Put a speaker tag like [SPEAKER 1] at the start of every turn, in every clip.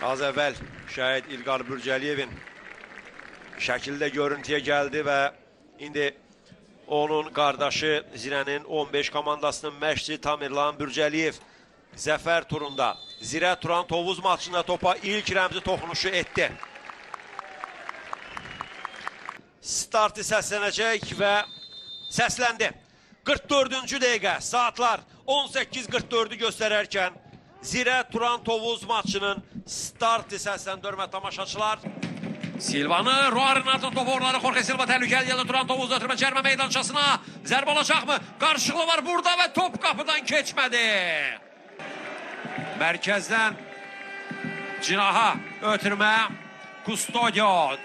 [SPEAKER 1] Az əvvəl şəhid İlqar Bürcəliyevin şəkildə görüntüyə gəldi və indi onun qardaşı Zirənin 15 komandasının məşqçisi Tamerlan Bürcəliyev zəfər turunda Zirə Turan Tovuz maçında topa ilk rəmzi toxunuşu etdi. Startı səslənəcək və səsləndi. 44-cü dəqiqə, saatlar 18:44-ü göstərərkən Zirə Turan Tovuz maçının startı səsləndi, hörmətli tamaşaçılar. Silvanı, Rua Renato topu onları, Jorge Silva təhlükəli gəldi, Turan Tovuz ötürmə cərmə meydançasına. Zərbə olacaqmı? Qarşılıqlı var burada və top qapıdan keçmədi. Mərkəzdən cinaha ötürmə, Custodio.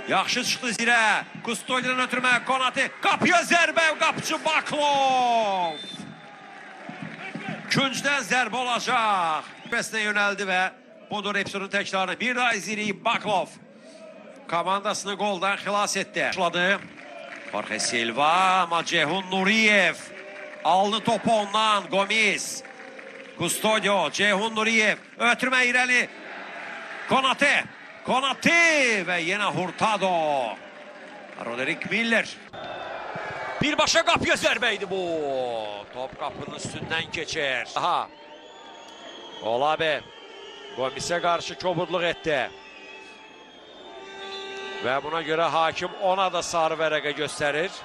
[SPEAKER 1] Yaxşı çıxdı Zirə. Custodio'dan ötürmə, Konate. Qapıya zərbə, qapıcı Baklov. Küncdən zərbə olacaq. Bəsinə yönəldi və budur epizodun təkrarını. Bir daha izləyirik. Baklov komandasını qoldan xilas etdi. Başladı. Jorge Silva, amma Ceyhun Nuriyev aldı topu ondan. Gomis. Custodio, Ceyhun Nuriyev. Ötürmə irəli. Konate. Konate və yenə Hurtado. Roderick Miller. Birbaşa qapıya zərbə idi bu. Top qapının üstündən keçir. Aha. Olabe. Gomis'e qarşı kobudluq etdi. Və buna görə hakim ona da sarı vərəqə göstərir.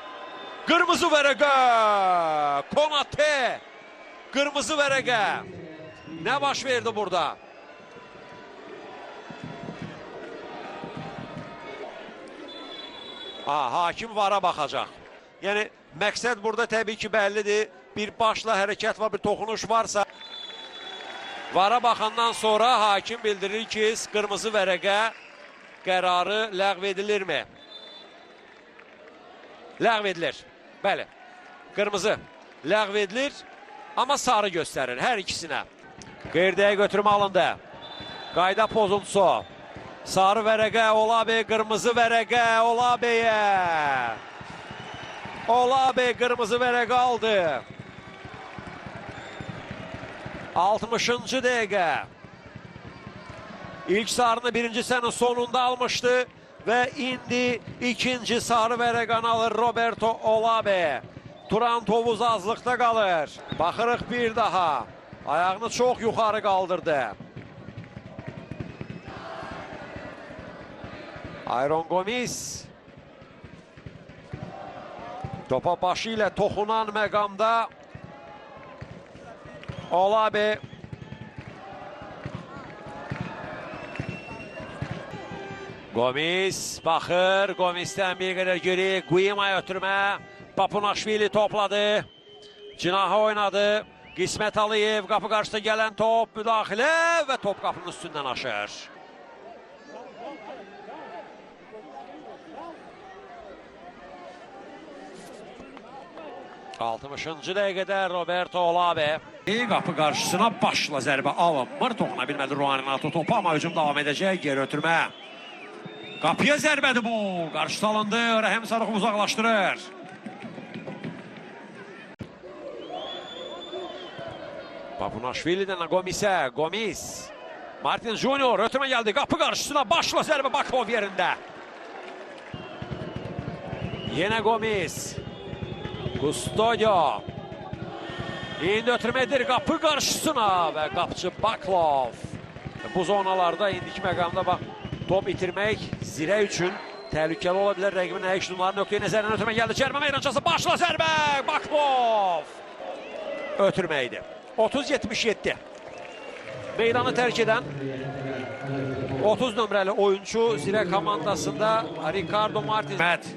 [SPEAKER 1] Qırmızı vərəqə. Konate. Qırmızı vərəqə. Nə baş verdi burada? Ha, hakim vara baxacaq. Yəni məqsəd burada təbii ki bəllidir. Bir başla hərəkət var, bir toxunuş varsa vara baxandan sonra hakim bildirir ki, qırmızı vərəqə qərarı ləğv edilirmi? Ləğv edilir. Bəli. Qırmızı ləğv edilir, amma sarı göstərir hər ikisinə. Qeyri-dəqiq götürmə alındı. Qayda pozuntusu. Sarı vərəqə Olabe, qırmızı vərəqə Olabe'yə. Olabe qırmızı vərəqə aldı. 60-cı dəqiqə. İlk sarını birinci sənin sonunda almışdı və indi ikinci sarı vərəqəni alır Roberto Olabe. Turan Tovuz azlıqda qalır. Baxırıq bir daha. Ayağını çox yuxarı qaldırdı. Ayron Gomis topa başı ilə toxunan məqamda Olabe Gomis baxır. Gomis'dən bir qədər geri Guima'ya ötürmə. Papunaşvili topladı. Cinaha oynadı. Qismət Aliyev qapı qarşısında gələn top müdaxilə və top qapının üstündən aşır. 60-cı dəqiqədə Roberto Olabe. Qapı qarşısına başla zərbə alınmır. Toxuna bilmədi Rua Renato topu, amma hücum davam edəcək. Geri ötürmə. Qapıya zərbədir bu. Qarşısı alındı. Rəhim Sarıxov uzaqlaşdırır. Papunaşvili'dən Gomis'e. Gomis. Martin Junior ötürmə gəldi. Qapı qarşısına başla zərbə Baklov yerində. Yenə Gomis. Custodio. İndi ötürmə edir qapı qarşısına və qapıcı Baklov. Bu zonalarda indiki məqamda bax top itirmək Zirə üçün təhlükəli ola bilər. Rəqibin əyiş numaralı nöqteyi nəzərdən ötürmə gəldi. Cərmə meydançası başla zərbə. Baklov. Ötürmə idi. 30-77. Meydanı tərk edən 30 nömrəli oyunçu Zirə komandasında Ricardo Martins.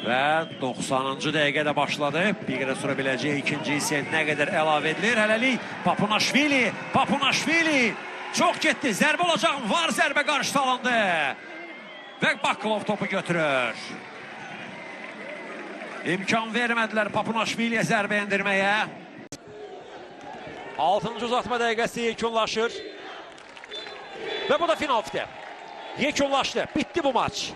[SPEAKER 1] Və 90-cı dəqiqədə başladı. Bir qədər sonra biləcək ikinci hissə nə qədər əlavə edilir. Hələlik Papunaşvili, Papunaşvili çox getdi. Zərbə olacaq. Var zərbə qarşısı alındı. Və Baklov topu götürür. İmkan vermədilər Papunaşviliyə zərbə endirməyə. 6-cı uzatma dəqiqəsi yekunlaşır. Və bu da final fiti. Yekunlaşdı. Bitdi bu maç.